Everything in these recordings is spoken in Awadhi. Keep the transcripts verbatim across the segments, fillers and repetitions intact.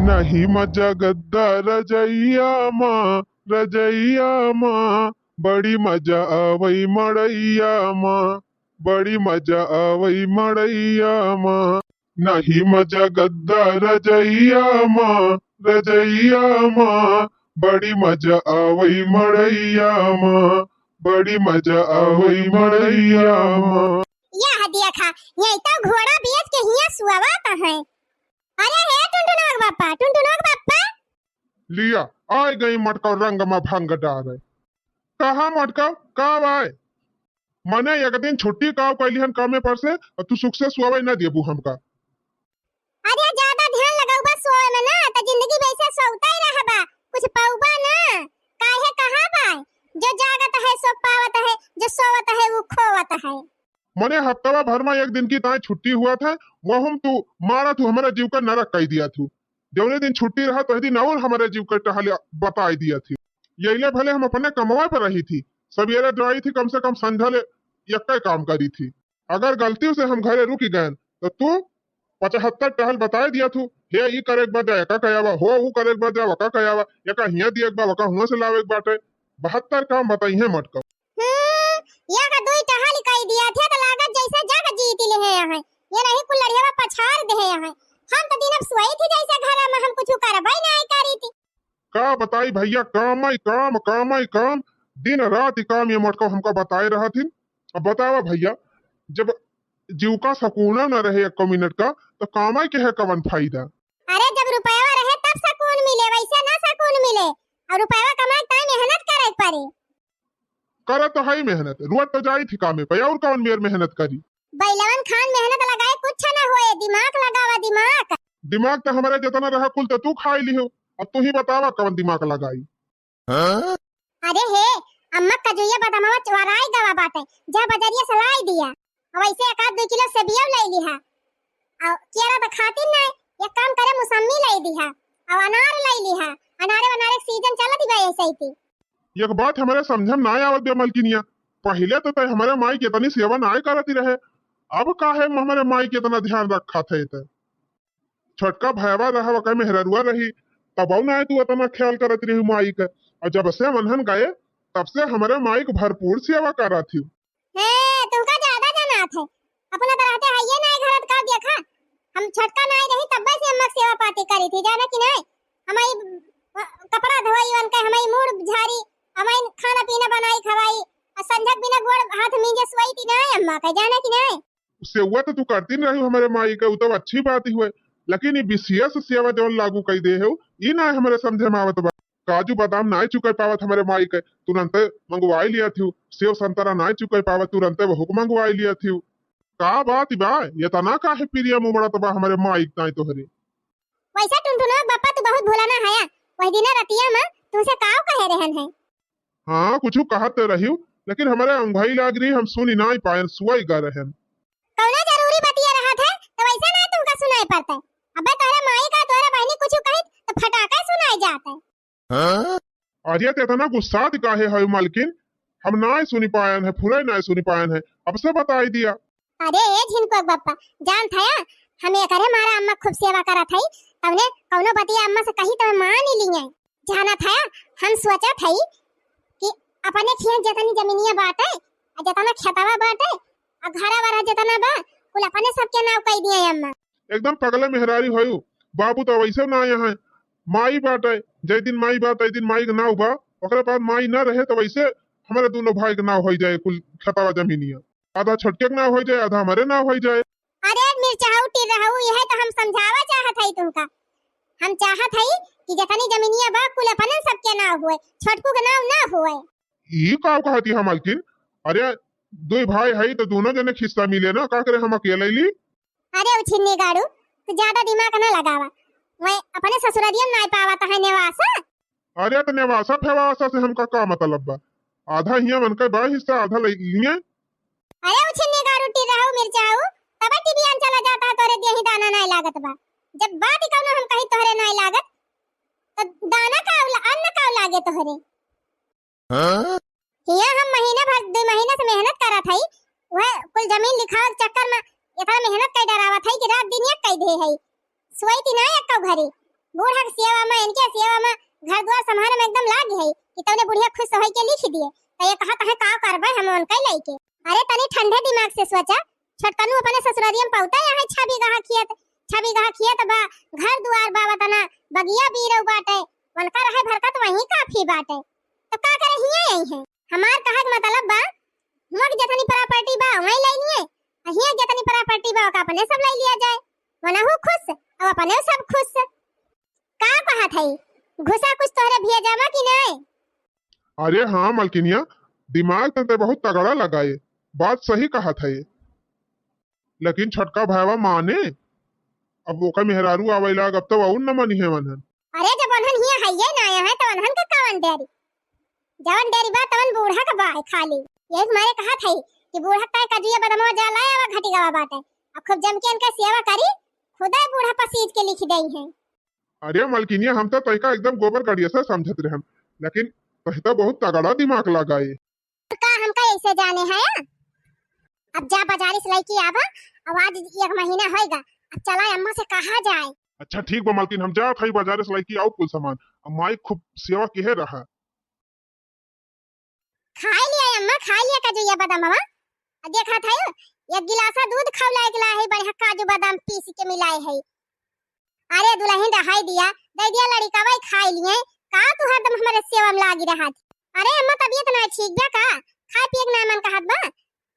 नहीं मजा गद्दा रजइया मा, रजइया मा, बड़ी मजा आवई मड़इया मा, बड़ी मजा आवई मड़इया मा। नहीं मजा गद्दा रजइया मा, रजइया मा, बड़ी मजा आवई मड़इया मा, बड़ी मजा आवई मड़इया मा। यह देखा, यही तो घोड़ा बेच के हियाँ सुआवत है। अरे हे टुनटुना के बापा, टुनटुना के बापा। लिया, आय गई मटका रंग मा भंग डारे। कहा मटका, का बाय? मने एक दिन छुट्टी काव कैली हन कामे पर से, और तू सुख से सोवे न देबू हमका। अरे ज्यादा ध्यान लगौबा सोवे में ना, त जिंदगी में ऐसे सोवता ही रहबा, कुछ पौबा ना। काहे कहा बाय, जो जागत है सो पावत है, जो सोवत है वो खोवत है। मने हफ्तवा भर मा एक दिन की ताई छुट्टी हुआ था, वहुम तू मारा थू, हमारा जीव का नरक कई दिया थू। जौने दिन छुट्टी रहा, तोह दिन और हमारे जीव के टहल बताई दिया थी। यहिले भले हम अपने कमवा पर रही थी, सवेरे जाई थी, कम से कम संझा ले यक्के काम करी थी। अगर गलती से हम घरे रुक गए, तो तू पचहत्तर टहल बताई दिया थू, हे ई करे के बाद जा, एका कयावा, हो ऊ करे के बाद जा, वका कयावा, एका हियाँ दिए के बा, वका हुआं से लावे के बाटे, बहत्तर काम बताई है मटका। हम्म, या का दुई टहल कई दिया थे, तो लागत जैसे जग जीत ले हैं यहाँ। ये नहीं कुल लड़ियावा पछाड़ दे हैं यहाँ। हम तो दिन अब सोई थी जैसे घर में हम कुछ करबे नहीं करी थी। का बताई भैया, काम ही काम, काम ही काम, दिन रात ही काम ये मटको हमका बताए रहा थी। अब बतावा भैया, जब जीव का सुकून न रहे एक मिनट का, तो काम ही के है कवन फायदा? अरे जब रुपया रहे तब सुकून मिले, वैसे ना सुकून मिले। और रुपया कमाए ताई मेहनत करे के पड़े। करत तो हई मेहनत, रोज तो जाई थी कामे पे, और कौन मेर मेहनत करी? बैलवन खान मेहनत लगाए कुछ ना होए, दिमाग लगावा, दिमाग। दिमाग तो हमारे जितना रहा कुल तो तू खाई लिहो, अब तू ही बतावा कौन दिमाग लगाई। हाँ? अरे हे, अम्मा कजुइया बदामवा चोराई गवा बाटे, जा बजरिया से लाई दिया। अब ऐसे एक आध दो किलो सेबिया लाई लिहा। और केरा तो खाती नहीं, एक काम करे, मौसमी लाई दिहा, और अनार लाई लिहा, अनारे वनारे सीजन चलत ही बा ऐसे ही थी। एक बात हमारे समझ में ना आवत बे मलकिनिया, पहिले तो तय हमारे माई के इतनी सेवा ना करती रहे, अब काहे हमारे माई के इतना ध्यान रखा थे? तय छोटका भयवा रहा, वका मेहररुआ रही, तबौ ना तू इतना ख्याल करत रही माई के। और जब से वन्हन गए, तब से हमारे माई के भरपूर सेवा करत ही। हे, तुमका ज्यादा जनात है। अपना तो रहते है ये नाय घरत का देखा। हम छोटका नाय रही तब्बे से अम्मा के सेवा पाती करी थी, जाना कि नाय? हमारी, अ, कपड़ा धोई उनके, हमारी मूड़ झारी, हमारी खाना पीना बनाई खवाई, और संझक बिना गोड़ हाथ मींजे सोई थी नाय अम्मा के, जाना कि नाय? सेवा तो तू करती नहीं रही हमारे माई के, वो तो अच्छी बात ही हुए, लेकिन ये विशेष सेवा जौन लागू कर दे हो, ये ना हमारे समझे में आवत बा। काजू बादाम नाय चुकाई पावत हमरे माई के, तुरंते मंगवाई लिया थिउ। सेव संतरा नाय चुकाई पावत, तुरंते वहू के मंगवाई लिया थिउ। का बात बा, एतना काहे प्रेम उमड़त बा हमरे माई के ताई तोहरे? वैसे टुनटुना बप्पा तू बहुत भोला ना हया, वही दिन रतिया में तुमसे काव कहे रहन है। हाँ, कुछ कहत तो रहिउ, लेकिन हमरे अंगुहाई लाग रही, हम सुनी नाय पायन, सुआई गा रहन। कौनो जरूरी बतिया रहत है, तो वैसे ना तुमका सुनाई पड़ते। अबे तोहरे माई का तोहरे बहनी कुछ कही, तो फटाके सुनाई जाते। हाँ? अरे, तो इतना गुस्सात काहे है, मालकिन? हम नाय सुनी पायन है, फुरे नाय सुनी पायन है, अब से बताई दिया। अरे, ए झिनकुआ के बप्पा, जान थया, हम एकरे मारा अम्मा खूब सेवा करत हई, तवने कौनो बतिया अम्मा से कही तो मान ही लिए। जाना थया, हम सोचत हई कि अपने खेत जतनी जमीनिया बाटे, आ जतना खेतवा बाटे, आ घरा वरा जतना बा, कुल अपने सबके नाव कई दिए अम्मा। एकदम पगले मेहरारी होयू। बाबू तो वैसे ना आए हैं, माई बाटे, जय दिन माई बा, तय दिन माई के नाव बा, ओकरे बाद माई ना रहे तो वैसे हमारे दोनों भाई के नाव होई जाए, कुल खेतवा जमीनिया, आधा छोटके के नाव होई जाए, आधा हमारे नाव होई जाए। अरे मिर्चाऊ टिर्रहू, यह तो हम समझावा चाहत हई तुमका। हम चाहत हई कि जतनी जमीनिया बा, कुल अपने सबके नाव हुए, छोटकू के नाव ना हुए। ई का कहती है मालकिन? अरे, दुई भाई हई तो दोनों जने हिस्सा मिले ना, का करे हम अकेले ली? अरे उछिन्नी गाड़ू, तू ज्यादा दिमाग ना लगावा। मैं अपने ससुररियन नाय पावत है नेवासा। अरे तो नेवासा फेवासा से हमका का मतलब बा? आधा हियां मन के बा हिस्सा, आधा ले लिए। अरे उछिन्नी गाड़ू टिर्रहू मिर्चाऊ, तबे टीवी आन चला जाता है, तोरे देही दाना नाय लागत बा। जब बात ही कौनो हम कही तोहरे नाय लागत, तो दाना का उला-, अन्न का लागे तोहरे? हाँ? हियां हम महीना भर, दो महीना से मेहनत करत हई, वह कुल जमीन लिखावे के चक्कर में इतना मेहनत कई डरावत हई कि रात दिन एक कई दे हई। सोई थी ना एक घड़ी, बूढ़ा के सेवा में, इनके सेवा में, घर द्वार संभारे में एकदम लाग है कि तौने बुढ़िया खुश होई के लिखि दिए। तो ये कहत है का करबे हम उनके लइके। अरे तनी ठंडे दिमाग से सोचा, छोटकनू अपने ससुरारिया में पौता है छह बीघा खेत, छह बीघा खेत बा, घर द्वार बा, वतना बगिया बीरऊ बाटे, उनका रहे भरकत वहीं काफी बाटे। तो का करे हियाँ आई है? हमार कहे के मतलब बा, हुआँ के जतनी प्रॉपर्टी बा वहीं ले लिए, आ हियाँ के जतनी प्रॉपर्टी बा ओका अपने सब ले लिया जाए, वनहु खुश और अपने सब खुश। का कहत है, घुसा कुछ तोहरे भेजा बा कि नहीं? अरे हाँ मलकिनिया, दिमाग त ते बहुत तगड़ा लगाए, बात सही कहत है। लेकिन छोटका भाईवा माने, अब ओकर मेहरारू आवे लाग, अब तो और न मनी है वनहन। अरे जब वनहन हियाँ हइये ना आया है तो वनहन के कवन डेरी, जवन डेरी बा तवन बूढ़ा का बा है खाली। यही मारे कहत है कि बूढ़ा तय कजुया बदमवा जा लाए आवा घटी गवा बाटे, अब खूब जम के इनका सेवा करी, खुदे बूढ़ा पसीज के लिखि दई है। अरे मलकिनिया, हम तो तोहका एकदम गोबर गड़िया से समझत रहन, लेकिन तोह तो बहुत तगड़ा दिमाग लगाए। का हमका ऐसे जाने है? अब जा बाजारे से लइके आवा, अब आज एक महीना होएगा, अब चला अम्मा से कहा जाए। अच्छा ठीक बा मलकिन, हम जात हई बाजारे से लइके आउब कुल सामान। अब माई खूब सेवा किहे रहा। खाई लिया अम्मा, खाई लिया काजू या बादाम हवा। आ देखा था यो, एक गिलासा दूध खौलाए के लाए है, बढ़िया काजू बादाम पीस के मिलाए है। अरे दुलहिन रहाई दिया, दे दिया लड़िकवा ही खाई लिए। का तू हरदम हमरे सेवा में लागी रहत? अरे अम्मा तबियत ना ठीक बा का? खाए पिए के ना मन कहत बा?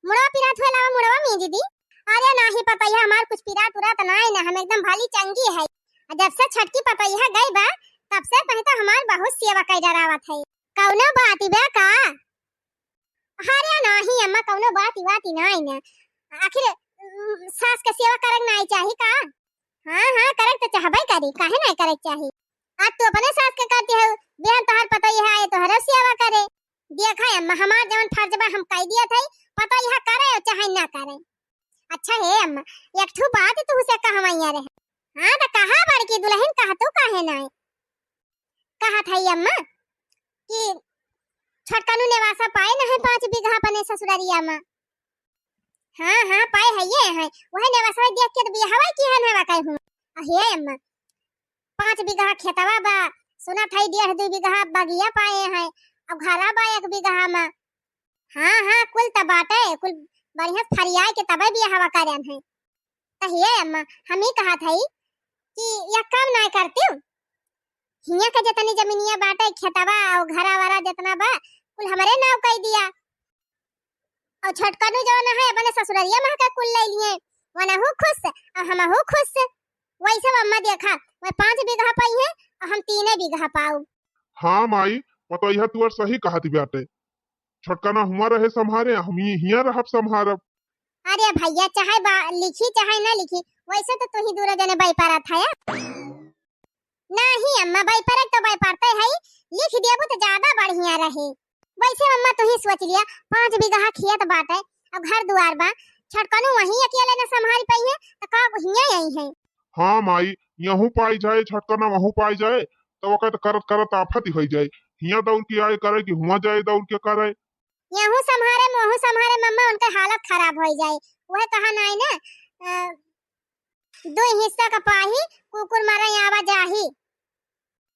मुड़वा पिरात हुए लावा मुड़वा मीज दी। अरे नाही पतैया हमार कुछ पिरात उरात ना है ना, हम एकदम भली चंगी है। आ जब से छटकी पतैया गई बा तब से तही तो हमार बहुत सेवा कई डरावत है। कौनो बात बा का? अरे नाही अम्मा, कौनो बात वात नाही ना। आखिर, उम, सास के सेवा करक नाही चाही का? हाँ, हाँ, करक तो चाहबे करी, काहे नाही करक चाही? आज तू अपने सास के करती हो, बिहान तोहर पतोहिया आए, तोहरो सेवा करे। देखा अम्मा, हमार जवन फर्ज बा, हम कह दिया था, पतोहिया करे और चाहे ना करे। अच्छा हे अम्मा, एक ठो बात तुहसे कहवैया रहे। हाँ, तो कहा बड़की दुलहिन, कहा तू काहे नाही? कहत हई अम्मा कि छोटकनू नेवासा पाए न है पाँच बीघा अपने ससुररिया में। हाँ, हाँ, पाए है ये है। वही नेवासा देख के तो बियाहवा किहन हवा कही हूँ। अहे अम्मा, पाँच बीघा खेतवा बा, सुनत हई डेढ़ दू बीघा बगिया पाए हैं, अब घरा बा एक बीघा में। हाँ, हाँ, कुल त बाटे, कुल बढ़िया फरियाए के तबे बियाहवा करन है। त हे अम्मा, हम ही कहत हई कि यह काम ना करती हूँ। हियाँ का जितनी जमीनिया बाटे, खेतवा और घरा वरा जितना बा, कुल हमरे नाव कई दिया। और छोटकनू जवन है, अपने ससुररिया में का कुल ले लिए, वनहु खुश और हमहु खुश। वैसे अम्मा देखा, वह पाँच बीघा पाई है और हम तीने बीघा पाऊ। हाँ माई, पतोहिया तुअर सही कहत बाटे। छोटकना हुआँ रहे संभारे, हम ही हियाँ रहब संभारब। अरे भैया, चाहे बा-, लिखी चाहे ना लिखी, वैसे तो तू ही दूर जने बाई पारत है। नाही अम्मा, बाई परक तो बाई पारते है, लिख देबू तो ज्यादा बढ़िया रहे। वैसे अम्मा तू ही सोच लिया, पाँच बीघा खेत बाटे, अब घर दुआर बा, छोटकनू वहीं अकेले न संभाल पाई है, तो का हियाँ आई है? हाँ माई, यहू पाई जाए, छोटकना वहू पाई जाए, तो ओकर तो करत करत आफत ही होई जाए। हियाँ दौड़ के आए करे कि हुआँ जाए दौड़ के करे। यहू संभारे, मोहू संभारे, मम्मा उनके हालत खराब होई जाए। वह कहा नाही ना, अ, दो हिस्सा का पाही, कुकुर मारा आवा जाही।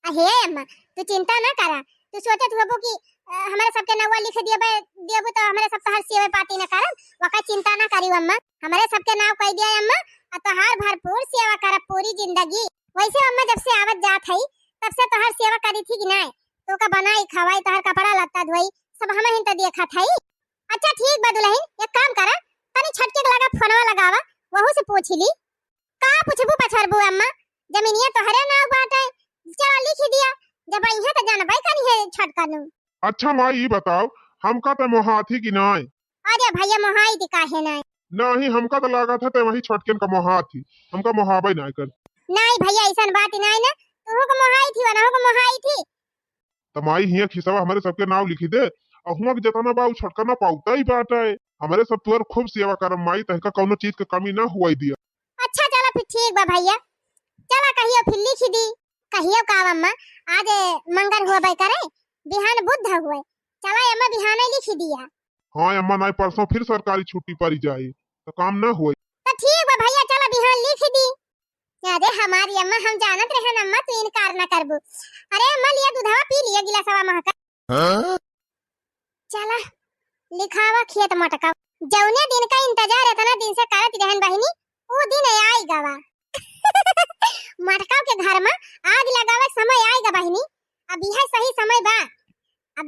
अहे अम्मा, तू चिंता ना करा। तू सोचत होबू कि, अ, हमरे सबके नौवा लिख दिए बे-, देबू तो हमरे सब तोहार सेवे पाती ना करब। वका चिंता ना करी अम्मा, हमरे सबके नाव कह दिया अम्मा, और तोहार भरपूर सेवा करब पूरी जिंदगी। वैसे अम्मा जब से आवत जात हई, तब से तोहार सेवा करी थी कि नाय? तोका बनाई, खवाई, तोहार कपड़ा लत्ता धोई, सब हम ही तो देखत हई। अच्छा ठीक बा दुलहिन, एक काम करा, तनी छटके के लगा फोनवा लगावा, वहू से पूछ ली। का पूछबू पछरबू अम्मा, जमीनिया तोहरे नाव बाटे, चला लिखी दिया, जब अइहे त जानबे करी है छोटकनू। अच्छा माई, ई बताओ, हमका त मोहात ही कि नाय? अरे भैया, मोहाई थी काहे नाय? नाही, हमका त लागत है ते वही छोटकन का मोहात ही, हमका मोहाबे नाय कर। नाही भैया, ऐसन बात ही नाय ना, तू को मोहाई थी, वनहु को मोहाई थी। त माई, हियाँ खिसवा हमरे सबके नाव लिखी दे, और हुआँ के जतना बा, उ छोटका ना पाउता ही बाटे। हमरे सब तुअर खूब सेवा करम माई, तहका कौनो चीज के कमी ना हुआई दिया। अच्छा, चला फिर ठीक बा भैया, चला कहियो फिर लिखी दी। कहियो का अम्मा, आज मंगर हुआ बे करे, बिहान बुध हुए, चला अम्मा बिहाने लिखी दिया। हाँ अम्मा, नाई परसों फिर सरकारी छुट्टी पड़ी जाई, तो काम ना हुई। तो ठीक बा भैया, चला बिहान लिखी दी। अरे हमारी अम्मा, हम जानत रहेन अम्मा तू इनकार न करबू। अरे अम्मा, लिया दूधवा पी लिया गिलासवा महका। हाँ? चला लिखावा खेत मटका। जौने दिन का इंतजार इतना दिन से करत रहेन बहिनी, ऊ दिन आइ गवा। मटका के घर में आग लगावे समय आइ गा बहिनी। अब यह सही समय बा। अब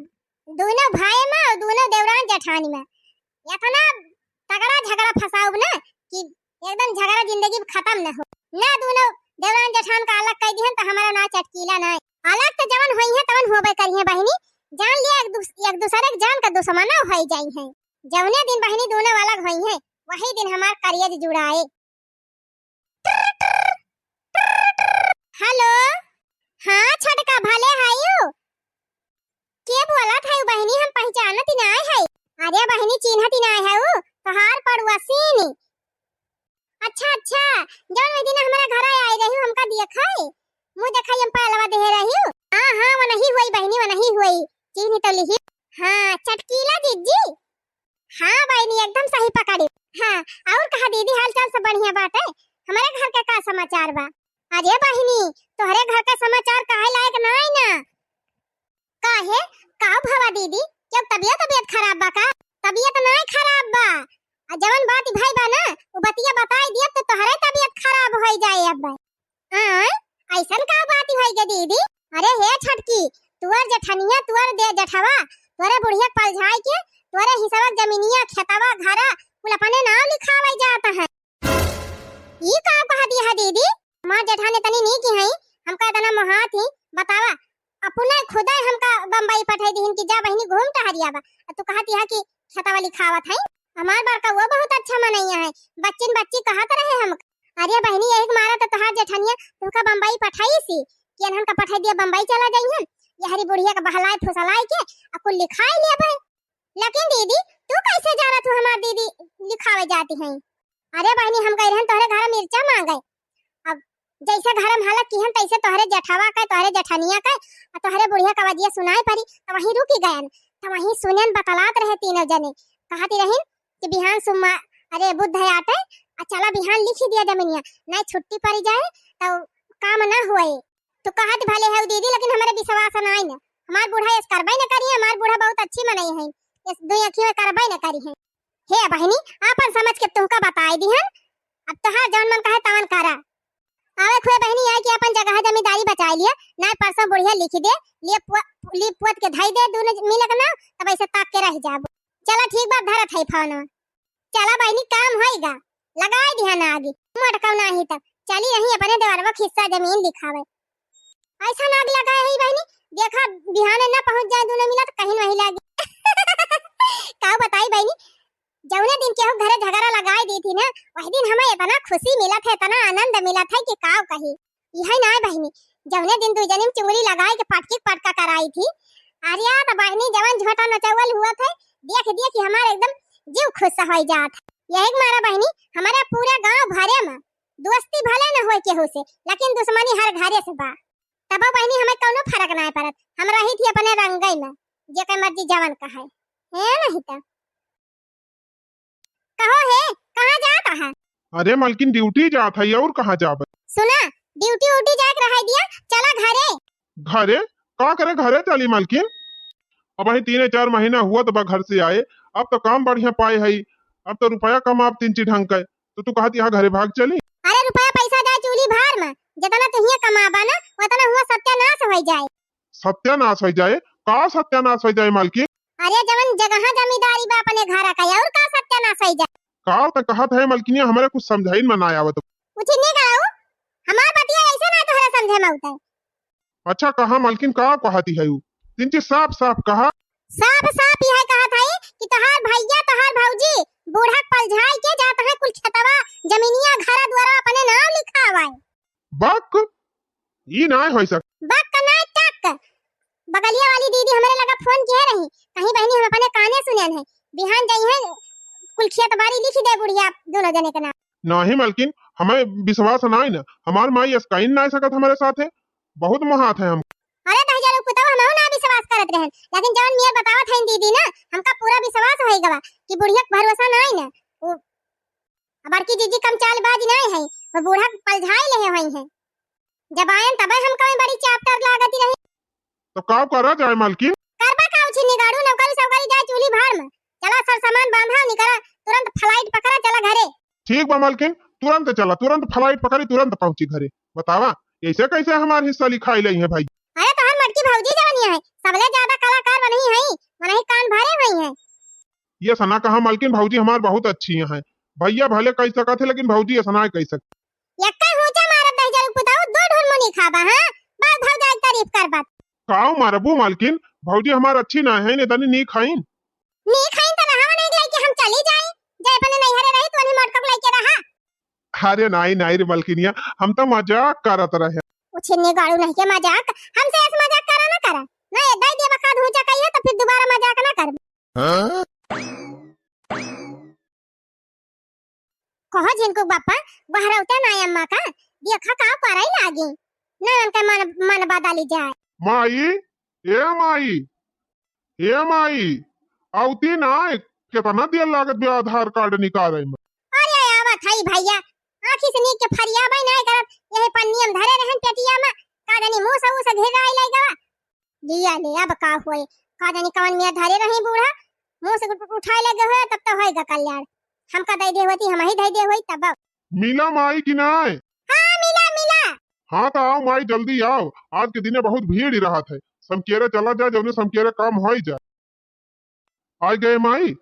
दोनों भाई में और दोनों देवरान जेठानी में इतना तगड़ा झगड़ा फसाउब ना कि एकदम झगड़ा जिंदगी में खत्म न हो। ना दोनों देवरान जेठान का अलग कइ दिहन त हमारा ना चटकीला ना। अलग त जवन होइहैं तवन होबे करिहैं बहिनी। जान लिया एक दूस-, एक दूसरे के जान का दुश्मन होइ जाइहैं। जौने दिन बहिनी दोनों अलग होइहैं वही दिन हमार करेज जुड़ाए। हेलो, हाँ छोटका, भले हयू? के बोलत हयू बहिनी, हम पहिचानत ही नाय है। अरे बहिनी, चिन्हत ही नाय हयू, तोहार पड़ुआसिन। अच्छा अच्छा, जौन वही दिन हमरा घर आइ रही, हमका देखै, मुँह देखै हम पहलवा देहे रही। हाँ हाँ, वनही हुई बहिनी, वनही हुई, चिन्ह तो लिही। हाँ चटकीला जिज्जी। हाँ बहिनी, एकदम सही पकड़ी। हाँ, और कहा दीदी, हाल चाल सब बढ़िया बाटे? हमरे घर के का समाचार बा? अरे बहिनी, तोहरे घर के समाचार कहे लायक नाई ना। काहे? का भवा दीदी, क्यों तबियत, तबियत खराब बा का? तबियत नाई खराब बा। आ जवन बात भाई बा ना, वो बतिया बताई दिया तो तोहरे तबियत खराब होइ जाए अब। आय, अइसन का बात होइ गे दीदी? अरे हे छटकी, तुअर जेठनिया, तुअर दे जेठवा, तोरे बुढ़िया के पलझाइ के, तोरे हिसवा के जमीनिया, खेतवा, घरा, कुल अपने नाव लिखावै जात है। ई का कह दिया है दीदी? हमार जेठानी तनी नीक ही है, हमका इतना मोहात ही, बतावा, अपने खुदे हमका बम्बई पठाई दिहिन कि जा बहिनी घूम टहरिया बा, आ तू कहत यह कि खेतवा लिखावत है। हमार बड़का वो बहुत अच्छा मनैया है, बच्चिन बच्ची कहत रहे हम। अरे बहिनी, यही के मारा तो तोहार जेठनिया तुहका बम्बई पठाई सी कि इन्हन का पठाई दिया बम्बई चला जाइहन, यहरी बुढ़िया का बहलाए फुसलाए के आ कुल लिखाई लेबे। लेकिन दीदी, तू कैसे जानत हो हमार दीदी लिखावे जाती हैं? अरे बहिनी, हम गए रहन तोहरे घर मिर्चा मांगे, अब जैसे घर में हालत किहन तैसे तोहरे जेठवा के, तोहरे जेठनिया के, आ तोहरे बुढ़िया का वजिया सुनाई पड़ी, तो वहीं रुकी गयन, तो वहीं सुनेन बतलात रहे तीनों जने, कहती रहिन कि बिहान सोमवार, अरे बुध आटे, आ चला बिहान लिखी दिया जमीनिया, नहीं छुट्टी पड़ी जाए तो काम ना हुए। तू कहत भले है दीदी, लेकिन हमारे विश्वास नाई न, हमार बूढ़ा ऐस करबे न करी है, हमार बूढ़ा बहुत अच्छी मनई है, ऐस दुई अखी में करबे न करी है। हे बहिनी, आपन समझ के तुहका बताई दिहन, अब तोहार जौन मन कहे तवन करा। आवे खुए बहिनी आए कि अपन जगह जमींदारी बचाई लिया, ना परसों बुढ़िया लिखी दे, लिए पुआ-, ली पुअत के धई दे, दोनों मिलक ना, तब ऐसे ताक के रह जाबो। चला ठीक बा, धरत है फोन। चला बहिनी, काम होइगा, लगाई दिहन आगी, मोट कौन आही तब चली रही अपने देवरवा खिस्सा जमीन लिखावे। ऐसा नाग लगाए है बहिनी, देखा बिहाने ना पहुंच जाए दोनों मिला तो कहीं वहीं लागे। का बताई बहिनी, जौने दिन केहू घरे झगड़ा लगाए दी थी ना, वही दिन हमें इतना खुशी मिला था, इतना आनंद मिला था कि का कही। यही ना है बहिनी, जौने दिन दुई जनी में चुंगली लगाए के पटकी पटका कराई थी, अरे यार तो बहिनी जवन झोटा नचौल हुआ था, देख देख के हमारे एकदम जीव खुश हो जात। यही के मारा बहिनी, हमारे पूरे गांव भरे में दोस्ती भले न होए केहू से, लेकिन दुश्मनी हर घरे से बा। तबो बहिनी हमें कौनो फर्क ना पड़त, हम रही थी अपने रंगई में, जेकर मर्जी जवन कहे, है नहीं तो। कहो हे, कहाँ जात आहा? अरे मलकिन, ड्यूटी जात है, और कहाँ जाब? सुना, ड्यूटी उटी जाए के रहे दिया, चला घरे। घरे? का करे घरे चली मलकिन? अब वही तीन चार महीना हुआ तो बा घर से आए, अब तो काम बढ़िया पाए है, अब तो रुपया कमाब तीन चार ढंग का, तो तू कहत यहाँ घरे भाग चली? अरे रुपया पैसा जाए चूल्ही भार में, जितना तुहिया कमाबा ना, उतना हुआ सत्यानाश हो जाए। सत्यानाश हो जाए? का सत्यानाश हो जाए मलकिन? अरे जवन जगह जमींदारी बा अपने घर का, और का सत्यानाश हो जाए? का तो कहत है मलकिनिया, हमारे कुछ समझाइन में ना आवत। कुछ नहीं कहू, हमार बतिया ऐसे ना तोहरा समझे में आवत है। अच्छा कहा मलकिन, का कहती है उ? तीन चीज साफ साफ कहा। साफ साफ यह कहत है कि तोहार भैया, तोहार भौजी बूढ़ा पलझाई के जात है कुल खेतवा, जमीनिया, घरा दुआरा अपने नाम लिखावाए। बक, ई नाय होई सक। बक नाय टक। बगलिया वाली दीदी हमरे लगा फोन किए रही, कहीं बहिनी हम अपने काने सुनेन है, बिहान जइहैं कुल खेत बारी लिखी दे बुढ़िया दोनों जने के नाम। नाही मलकिन, हमें विश्वास नाय न, हमार माई असकाइन नाय सकत हमरे साथे, बहुत मोहात है हम। अरे दहिजरू पुतवा, हमहू ना विश्वास करत रहन, लेकिन जवन मियर बतावत हईन दीदी ना, हमका पूरा विश्वास होई गवा कि बुढ़िया के भरोसा नाय न। उ बड़की जीजी कम चालबाज नाय है, तो बूढ़ा पलझाई लेहे होइहैं। जब आयन तबे हमका बड़ी चापटर लागत रही। तो का करा जाए मालकिन? करबा का उछिन्नी गाड़ू, नौकरी सौकरी जाए चूल्ही भाड़ में। चला सर सामान बांधा निकरा, तुरंत flight पकड़ा चला घरे। ठीक बा मालकिन, तुरंत चला, तुरंत flight पकड़ी, तुरंत पहुंची घरे। बतावा, ऐसे कैसे हमार हिस्सा लिखाई लइहैं भाई? अरे तोहर मटकी भौजी जवनिया है, सबले ज्यादा कलाकार बनही है, मनही कान भरे हुई है। ये सना कहा मालकिन, भौजी हमार बहुत अच्छी हैं। भैया भले कह सकत है लेकिन भौजी ऐसा ना कह सकत। एक्का हुचा मारब दही जरूर पुताऊ, दो ढोल मुनी खाबा, हाँ? बस भौजाई तारीफ करबा। काऊ मारबू मालकिन, भौजी हमार अच्छी ना है, ने तनी नीक हईन। नीक हईन त नहावा नहीं लेके हम चली जाई, जे अपने नैहरे रही तो उन्हीं मटका को लेके रहा। अरे नाई, नाई रे मलकिनिया, हम तो मजाक करत रहे। उछिन्नी गाड़ू नहीं के मजाक, हमसे ऐसे मजाक करा ना करा। ना ये दई दिया बखा धूचा कही है तो फिर दोबारा मजाक ना कर। हाँ? कहो झिनकू बापा, बहरौते ना अम्मा का, देखा का करई लागी। ना उनका मन, मन बदली जाए। माई, ए माई, ए माई, औती ना, केतना देर लागत बे आधार कार्ड निकाले में। अरे आवत हई भैया, आँखी से नीक के फरियाबे ना करत, यही पन्नी हम धरे रहन पेटिया में, का जानी मुँह से, मुँह से घेराई ले गवा। लिया ले, अब का होए, का जानी कवन मियाँ धरे रही बूढ़ा, मुँह से उठ-, उठाए लगे होए, तब तो होएगा कल्याण। हमका दे दे होती, हम ही दे दे होई तब। मिला माई कि नाय? हाँ, मिला, मिला। हाँ, तो आओ माई, जल्दी आओ, आज के दिने बहुत भीड़ ही रहत है। समकेरे चला जाए, जौने समकेरे काम होई जाए। आ गए माई,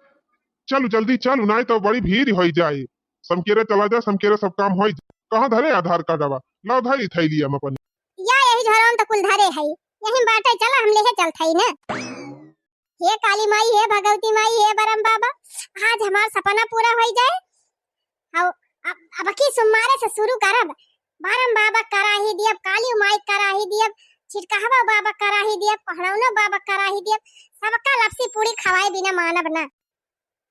चलू जल्दी चलू, नाई तो बड़ी भीड़ होई जाए। समकेरे चला जाए, समकेरे सब काम होई जाए। कहाँ धरे आधार कार्डवा? लाओ धरी थैलिया में अपन। या यही झोरा में तो कुल धरे है, यही में बाटे, चला हम लेके चलत हई ना। हे काली माई, हे भगवती माई, हे बरम बाबा, आज हमार सपना पूरा होई जाए। अब, अब, अब की सोमवारे से शुरू करब। बरम बाबा कराही दियब, काली माई कराही दियब, छिटकहवा बाबा कराही दियब, पहड़ौनो बाबा कराही दियब, सबका लपसी पूरी खवाए बिना मानब ना।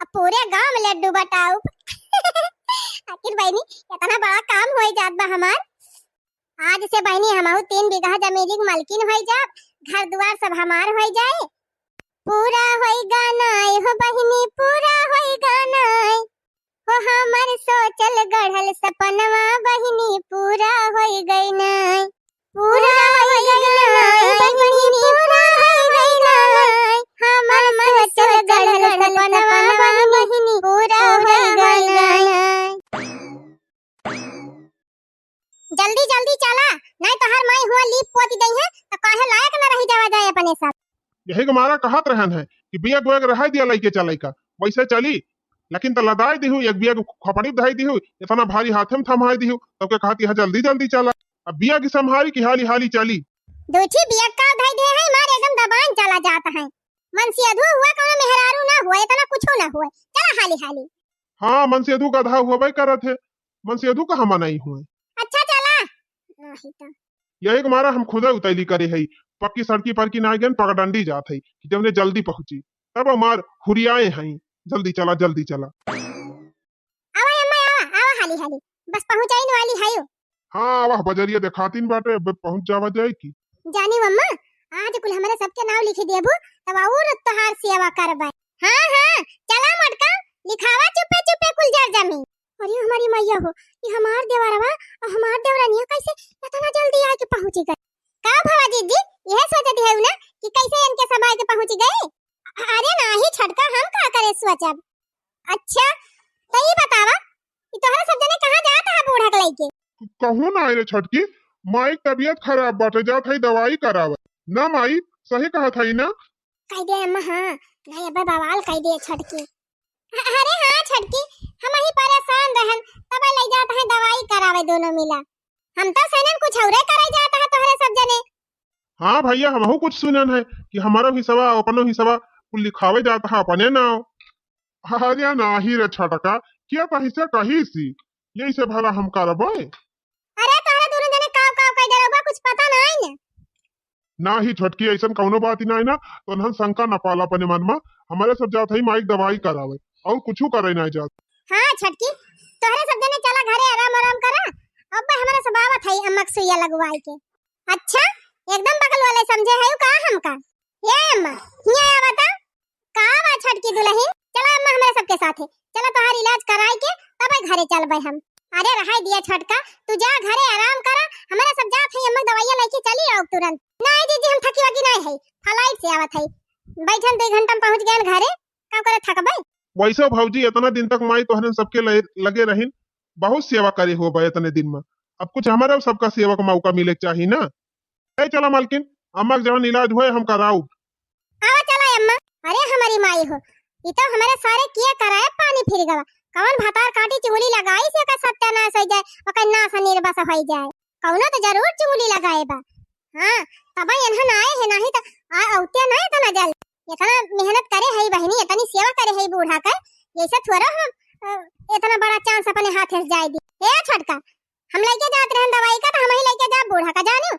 अब पूरे गांव में लड्डू बटाऊ। आखिर बहनी, इतना बड़ा काम होई जात बा हमार। आज से बहनी हमहू तीन बीघा जमीन की मालकिन होई जाब, घर दुआर सब हमार होई जाए। पूरा होई गाना हो बहनी, पूरा होई गाना हो, हमर सोचल गढ़ल सपनवा बहनी पूरा होई गई ना। पूरा होई गई ना बहनी, पूरा होई गई ना, हमर सोचल गढ़ल सपनवा बहनी पूरा होई गई ना। जल्दी जल्दी चला, नहीं तो हर माई हुआ लीप पोती दई है तो काहे लायक न रही जावा जाए अपने सब। यही के मारा कहत रहन है कि बिया गोएग रहाई दिया लइके चलाई का, वैसे चली, लेकिन त लदाई दिहु, एक बिया के खोपड़ी धई दिहु, इतना भारी हाथे में थमाई दिहु, तब के कहत यहाँ जल्दी जल्दी चला। अब बिया की संभारी की हाली हाली चली। दूठी बिया का धई दे है, मार एकदम दबान चला जात है। मनसेधू हुआ, कौनो मेहरारू ना हुआ, इतना कुछो ना हुआ, चला हाली हाली। हाँ, मनसेधू गधा हुआ भाई करत है, मनसेधू का हम नहीं हुए। अच्छा चला, नहीं तो। यही के मारा हम खुदे उतैली करे हई, पक्की सड़की पर की ना गन पगडंडी जात हई, कि जौने जल्दी पहुँची, तब हमार हुरियाए हई, जल्दी चला, जल्दी चला। आवा अम्मा, आवा, आवा हाली हाली, बस पहुँचाइन वाली हयो। हाँ, आवा, बजरिया देखातिन बाटे, अब पहुँच जावा जाए की। जानी अम्मा, आज कुल हमरे सबके नाव लिखी देबू, तब और तोहार सेवा करबे। हाँ, हाँ, चला मोटका, लिखावा चुपे चुपे कुल जर जमी। अरे हमारी मैया हो, ये हमार देवरवा और हमार देवरनिया कैसे इतना जल्दी आके पहुँची गए? का भवा दीदी, यह सोचत है ना कि कैसे इनके सब आके पहुँची गए? अरे नाही छोटका, हम का करे सोचब? अच्छा, तो ये बतावा कि तोहरा सब जने कहाँ जात है बूढ़ा के लइके? कहूँ ना रे छोटकी, माई के तबीयत खराब बाटे, जात है दवाई करावे। ना माई, सही कहत है ना? कह दे अम्मा, हाँ, नहीं अबे बवाल कह दे छोटकी। अ-, अरे हाँ छोटकी, हम ही परेशान रहन, तब ले जात है दवाई करावे दोनों मिला। हम तो सैनन कुछ औरे करे जात है तोहरे सब जने। हाँ भैया, हमहू कुछ सुनन है कि हमारो हिस्सा, अपनो हिस्सा कुल लिखावे जात है अपने नाव। अरे नाही रे छोटका, के तोहसे कही सी, यही से भला हम करबे। अरे तोहरा दोनों जने काव काव कह डरबा, कुछ पता नहीं न। नाही छोटकी, ऐसन कौनो बात ही नहीं ना, तो उन्हन शंका न पाला अपने मन में। हमारे सब जात है माई के दवाई करावे, और कुछ करे नहीं जात। हाँ छोटकी, तोहरे सब जने चला घरे आराम आराम करा, अब हमारा सब आवत है अम्मा के सुइया लगवाई के। अच्छा, एकदम बगल वाले समझे है का हमका? ए अम्मा, हिया आवा त। का बा छोटकी दुल्हन? चला अम्मा हमरे सबके साथे। चला तोहार इलाज कराई के तबे घरे चलबे हम। अरे रहाई दिया छोटका, तू जा घरे आराम करा, हमरे सब जात है अम्मा दवाइया लइके चली आओ तुरंत। नाहीं जीजी, हम थकी वकी नाहीं है, flight से आवत है, बैठन दुइ घंटा में पहुँच गए घरे, का करे थकबे? वैसे भौजी, इतना दिन तक माई तोहरे सबके लगे, लगे रहिन, बहुत सेवा करे हो बा इतने दिन में। अब कुछ हमारा सबका सेवा का मौका मिले के चाही ना। ए चला मालकिन, अम्मा के जवन इलाज हुए हम कराउब। आवा चला अम्मा। अरे हमारी माई हो, ई तो हमारे सारे किए कराए पानी फिर गवा। कवन भतार काटी चुगली लगाई से ओकर सत्यानाश हो जाए, ओकर नाश निर्वस हो जाए। कौनो तो जरूर चुगली लगाए बा। हाँ, तब एनहन आए है, नाहीं तो आ औते ना इतना जल्द। इतना मेहनत करे है बहिनी, इतनी सेवा करे है बूढ़ा के, ऐसे थोड़ा हम, अ, इतना बड़ा chance अपने हाथे से जाए दी। ए छोटका, हम लइके जात रहन दवाई का, तो हम ही लइके जा बूढ़ा का, जानियो,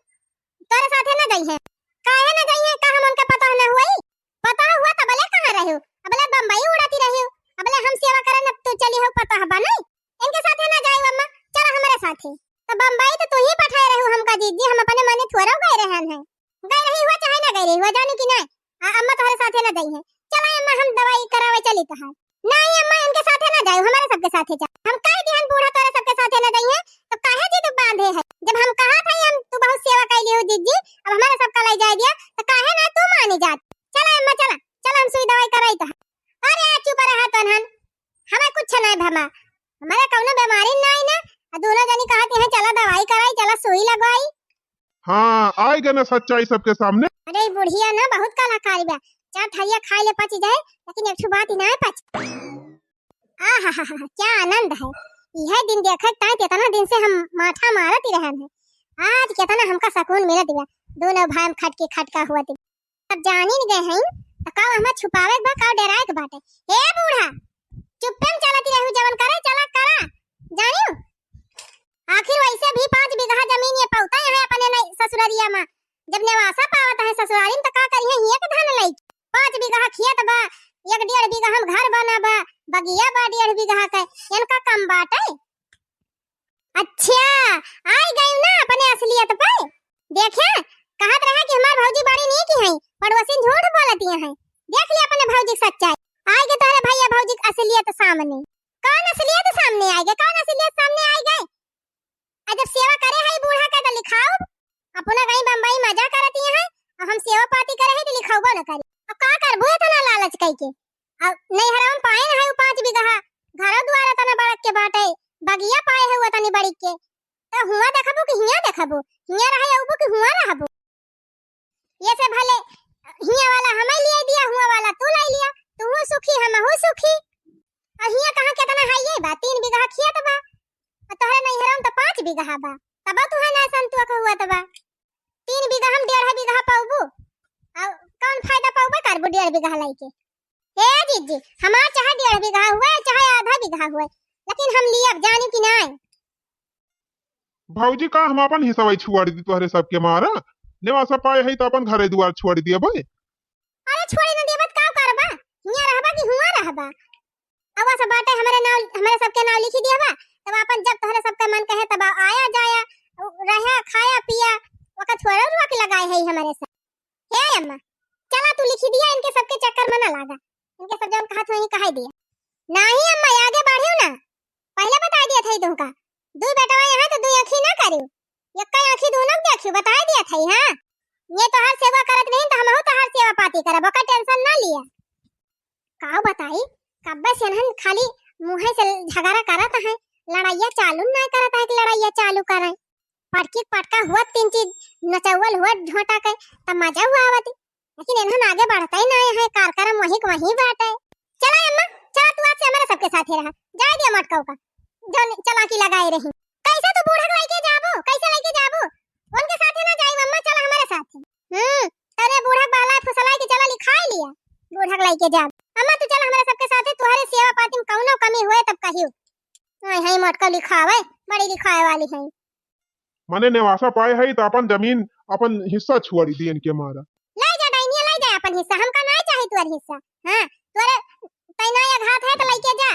तोरे साथे न जइहे। काहे न जइहे, का हम उनके पता न हुई? पता हुआ तबले कहाँ रहियो? अबले बम्बई उड़ाती रहियो, अबले हम सेवा करन, अब तू चली हो पता हबा नहीं? इनके साथे ना जाई अम्मा, चला हमरे साथे। तो बम्बई तो तू ही पठाए रहू हमका जीजी, हम अपने मने थोड़ा गए रहन है। गए रही हुआ चाहे ना गए रही हुआ, जानी कि नहीं? आ, अम्मा तोहरे साथे ना जाई है। चला अम्मा, हम दवाई करावे चली तोहार। नहीं अम्मा, इनके साथे ना जाई, हमारे सबके साथे जा। हम कह दिहन बूढ़ा तोहरे सबके साथे ना जाई है, तो काहे जिद बांधे है? जब हम कहा था हम तू बहुत सेवा कैली हो जीजी, अब हमारे सबका ले जाए दिया, तो काहे ना तू मानी जात? चला अम्मा, चला, चला हम सुई दवाई कराई तोहार। अरे आ चुप रहा तनहन, हमें कुछ नहीं भमा, हमारे कौनो बीमारी नहीं ना। आ दोनों जनी कहती हैं चला दवाई कराई, चला सुई लगवाई। हाँ, आइ गए ना सच्चाई सबके सामने। अरे ई बुढ़िया ना बहुत कलाकारी बा, चार थरिया खाए ले पची जाए, लेकिन एक ठो बात ही ना पच। आहा, क्या आनंद है, यह दिन देखे ताई इतना दिन से हम माठा मारत ही रहन है, आज कितना हमका सुकून मिलत बा, दोनों भाई में खटकी खटका हुआ थी। अब जानी न गए हैं, त का हमें छुपावे के बा, का डराए के बाटे? हे बूढ़ा, चुप्पे में चलत रहू, जवन करे चला करा, जानियो? आखिर वैसे भी पाँच बीघा जमीन ये पौता है अपने नहीं ससुररिया में, जब नेवासा पावत है ससुरारी में, त का करिए हिये के धन लई? पाँच बीघा खेत बा, एक डेढ़ बीघा हम घर बना बा, बगिया बा डेढ़ बीघा के, इनका कम बाटे? अच्छा, आइ गई ना अपने असलियत पे। देखे, कहत रहे कि हमार भौजी बड़ी नीक हैं, पड़ोसिन झूठ बोलती हैं। देख ले अपने भौजी के सच्चाई। आइ गए तोहरे भैया भौजी के असलियत सामने। कौन असलियत सामने आइ गए? कौन असलियत सामने आइ गए? आ जब सेवा करे है बूढ़ा का तो लिखाओ, अपना कहीं बम्बई मजा करती हैं, और हम सेवा पाती करे है तो लिखाओ ना करी। अब का करबू इतना लालच कई के? अब नैहरवा में पाए ना है उ पाँच बीघा, घरो दुआर इतना बड़क के बाटे, बगिया पाए है उतनी बड़ी के, तो हुआ देखबू कि हिया देखबू? हिया रहे अबू कि हुआ रहबू? ये से भले हिया वाला हमें लिए दिया, हुआ वाला तू लाई लिया, तू सुखी हम हूँ सुखी। और हिया कहाँ कितना है ये बा, तीन बीघा खेत बा, और तोहरे नैहरवा में तो पाँच बीघा बा, तब तू है ना संतुआ का हुआ तबा। तीन बीघा हम डेढ़ बीघा पाउबू, और कौन फायदा पाउबा करबू डेढ़ बीघा लाई के? हे जीजी, हमार चाहे डेढ़ बीघा हुए, चाहे आधा बीघा हुए, लेकिन हम लियब, जानी कि नाय? भौजी, का हम आपन हिस्सा वही छुआड़ दी तोहरे सबके मारा? नेवासा पाए है तो अपन घरे दुआर छुआड़ दिया बे। अरे छोड़ी न देबत का करबा? हियाँ रहबा कि हुआँ रहबा? अब सब बाटे हमरे नाव, हमरे सबके नाव लिखी दिया बा, तब आपन जब तोहरे सबके मन कहे तब आया जाया, रहा, खाया, पिया, ओकर थोड़ा रुआ के लगाए है हमरे सब। हे अम्मा, चला तू लिखी दिया, इनके सबके चक्कर में ना लागा। इनके सब जौन कहत होई, कहाई दिया। नाही अम्मा, आगे बढ़ियो ना। पहले बताई दिया था तुमका। दुई बेटवा यहाँ तो दुई आँखी ना करियो। यक्का आँखी दोनों के देखियो, बताई दिया था, हाँ। ये तोहार सेवा करत नहीं तो हमहू तोहार सेवा पाती करब, ओकर tension ना लिया। का बताई, कब्बे से इन्हन खाली मुँहे से झगड़ा करत हैं, लड़ाइया चालू ना करत है कि लड़ाइया चालू करें। पटकी पटका हुआ, तीन चीज नचौवल हुआ ढोटा के, तब मजा हुआ आवत। लेकिन इन्हन आगे बढ़ते ही ना है, कार्यक्रम वहीं के वहीं बाटे। चला अम्मा, चला तू आज से हमारे सबके साथे रहा, जाए दिया मटकाऊ का, जो चालाकी लगाए रही। कैसे तू बूढ़ा के लेके जाबू, कैसे लेके जाबू? उनके साथे ना जाई अम्मा, चला हमारे साथे। हम्म, तने बूढ़ा के बहलाए फुसलाए के चला लिखाई लिया, बूढ़ा के लेके जा। अम्मा तू चला हमारे सबके साथे, तुहरे सेवा पाती में कौनो कमी हुए तब कहियो। आई है मटका लिखावे, बड़ी लिखाए वाली है। मने नेवासा पाए है तो अपन जमीन, अपन हिस्सा छुआड़ी दियन के मारा। ले जा डाइनिया, ले जा अपन हिस्सा, हमका नहीं चाही तुअर हिस्सा। हाँ, तुअरे तैना या घात है तो लेके जा।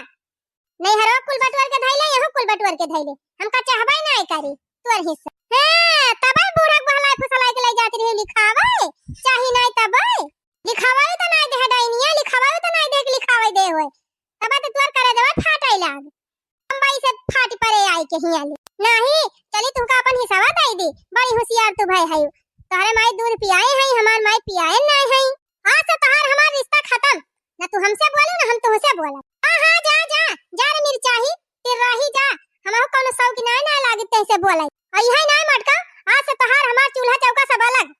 नैहरो कुल बटुअर के धैले, यहू कुल बटुअर के धैले। हमका चाहबे नहीं करी तुअर हिस्सा। हाँ, तबे बूढ़ा के बहलाए फुसलाए के ले जात रही लिखावे, चाही नहीं तबे। लिखावे तो नहीं दे डाइनिया, लिखावे तो नहीं दे के लिखावे दे होए। तबे तो तुअर करे देवे फाटे लाग। कैसे फाटी परे आई के हियाँ ले। नाही, चली तुहका अपन हिस्सा दई दी, बड़ी होशियार तू भई हयू। तोहरे माई दूध पियाए हई, हमार माई पियाए नाहीं हई। आज से तोहार हमार रिश्ता खतम, न तू हमसे बोलू न हम तुहसे बोलब। हाँ हाँ, जा जा, जा रे मिर्चाही, तिर्राही जा, हमहू कौनो सौक नाहीं ना लागी तैसे बोले। अइहै नाहीं मटका, आज से तोहार हमार चूल्हा चौका सब अलग।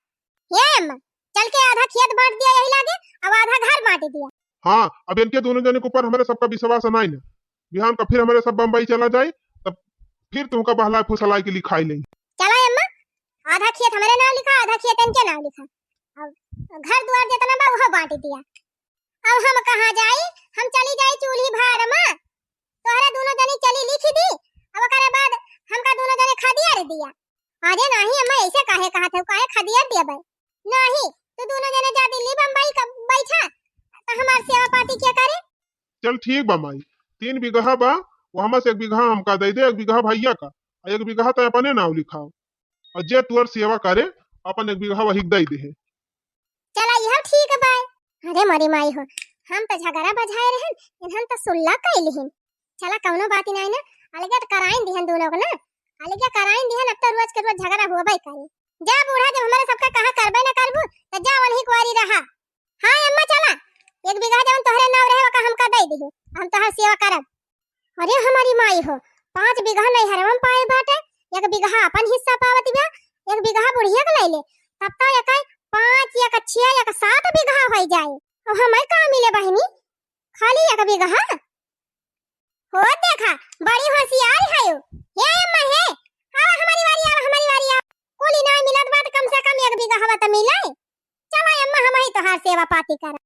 ए अम्मा, चल के आधा खेत बाँट दिया यही लागे, अब आधा घर बाँट दिया। हाँ, अब इनके दोनों जने के ऊपर हमरे सबका विश्वास नाहीं ना। बिहान का फिर हमरे सब बम्बई चला जाए, तब फिर तुमका बहलाए फुसलाए के लिखाई लेई। चला अम्मा, आधा खेत हमरे नाम लिखा, आधा खेत इनके नाम लिखा। अब घर दुआर जितना बा, उहो बाँट दिया। अब हम कहाँ जाई, हम चली जाई चूल्ही भार मा। तोहरे दोनों जनी चली लिखी दी, अब ओकरे बाद हमका दोनों जने खदियार दिया। अरे नाही अम्मा, ऐसे काहे कहत हऊ, काहे खदियार दिया बे? नाही, तू दोनों जने जा दिल्ली बम्बई क-, बैठा, त हमार सेवा पाती के करे? चल ठीक बा माई, तीन बिगहा बा, वहमा से एक बिगहा हमका दई दे, एक बिगहा भैया का, अउर एक बिगहा तैं अपने नाव लिखाव, अउर जे तोर सेवा करे, अपन एक बिगहा वही के दई दे। चला, इहो ठीक बा। अरे मोरी माई हो, हम त झगड़ा बझाए रहन, इन्हन त सुल्ला कइ लिहिन। चला, कौनो बात ही नाहीं ना, अलगे त कराइन दिहन दोनों को ना, अलगे कराइन दिहन, अब त रोज के रोज झगड़ा होबे करे। जा बूढ़ा, जब हमरे सबका कहा करबे ना करबू, त जा वही कुआरी रहा। हाँ अम्मा, चला, एक बिगहा जवन तोहरे नाव रहे, ओका हमका दई दिहू, हम तोहार सेवा करब। अरे हमारी माई हो, पाँच बिगहा नैहरवा में पाए बाटे, एक बिगहा अपन हिस्सा पावत बा, एक बिगहा बुढ़िया के लइले, तब तो एक पाँच, एक छह, एक सात बिगहा होइ जाए। अब हमें कहाँ मिले बहिनी, खाली एक बिगहा? हो देखा, बड़ी होशियार हयू। हे अम्मा हे, आवा हमारी वारी, आवा हमारी वारी, आवा। कुली ना मिलत बा त कम से कम एक बिगहा हवा त मिले। चला अम्मा, हमही तोहार सेवा पाती करब।